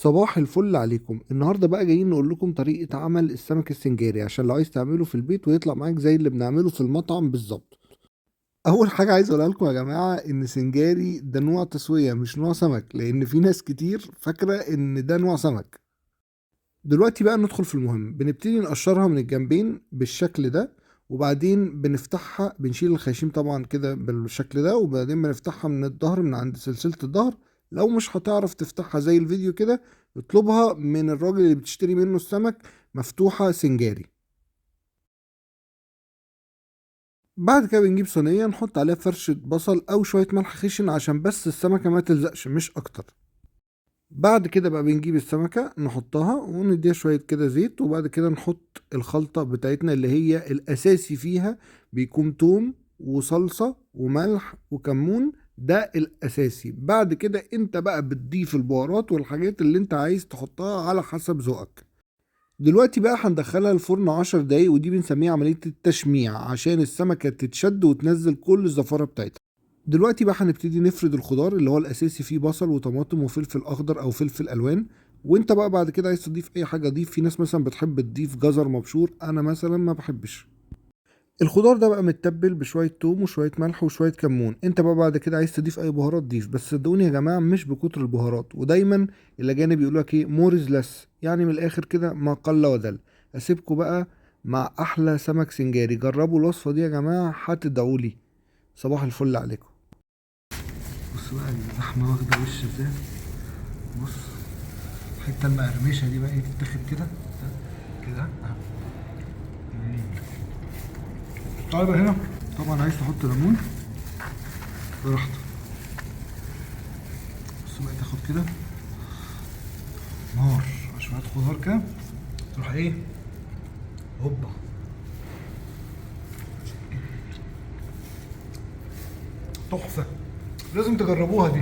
صباح الفل عليكم. النهارده بقى جايين نقول لكم طريقه عمل السمك السنجاري عشان لو عايز تعمله في البيت ويطلع معاك زي اللي بنعمله في المطعم بالظبط. اول حاجة عايز اقولها لكم يا جماعة ان سنجاري ده نوع تسويه مش نوع سمك، لان في ناس كتير فاكره ان ده نوع سمك. دلوقتي بقى ندخل في المهم. بنبتدي نقشرها من الجنبين بالشكل ده، وبعدين بنفتحها، بنشيل الخياشيم طبعا كده بالشكل ده، وبعدين بنفتحها من الظهر من عند سلسلة الظهر. لو مش هتعرف تفتحها زي الفيديو كده اطلبها من الراجل اللي بتشتري منه السمك مفتوحة سنجاري. بعد كده بنجيب صينية نحط عليها فرشة بصل أو شوية ملح خشن عشان بس السمكة ما تلزقش مش أكتر. بعد كده بقى بنجيب السمكة نحطها ونديها شوية كده زيت، وبعد كده نحط الخلطة بتاعتنا اللي هي الأساسي فيها بيكون توم وصلصة وملح وكمون، ده الأساسي. بعد كده انت بقى بتضيف البهارات والحاجات اللي انت عايز تحطها على حسب ذوقك. دلوقتي بقى هندخلها الفرن 10 دقايق، ودي بنسميها عملية التشميع عشان السمكة تتشد وتنزل كل الزفارة بتاعتها. دلوقتي بقى هنبتدي نفرد الخضار اللي هو الأساسي فيه بصل وطماطم وفلفل أخضر أو فلفل ألوان، وانت بقى بعد كده عايز تضيف أي حاجة ضيف. في ناس مثلا بتحب تضيف جزر مبشور، أنا مثلا ما بحبش. الخضار ده بقى متبل بشوية توم وشوية ملح وشوية كمون. انت بقى بعد كده عايز تضيف اي بهارات ضيف، بس صدقوني يا جماعة مش بكتر البهارات. ودايما الاجانب يقولوا لك ايه، more is less، يعني من الاخر كده ما قل ودل. اسيبكم بقى مع احلى سمك سنجاري. جربوا الوصفة دي يا جماعة هتدعولي. صباح الفل عليكم. بص بقى اللحمة واخدة وش ازاي، بص الحتة المقرمشة دي بقى ايه تتاخد كده كده. طيب هنا طبعا عايز تحط ليمون براحتك. بص بقى تاخد كده نار شوية خضار كده، تروح ايه هوبا. تحفة، لازم تجربوها دي.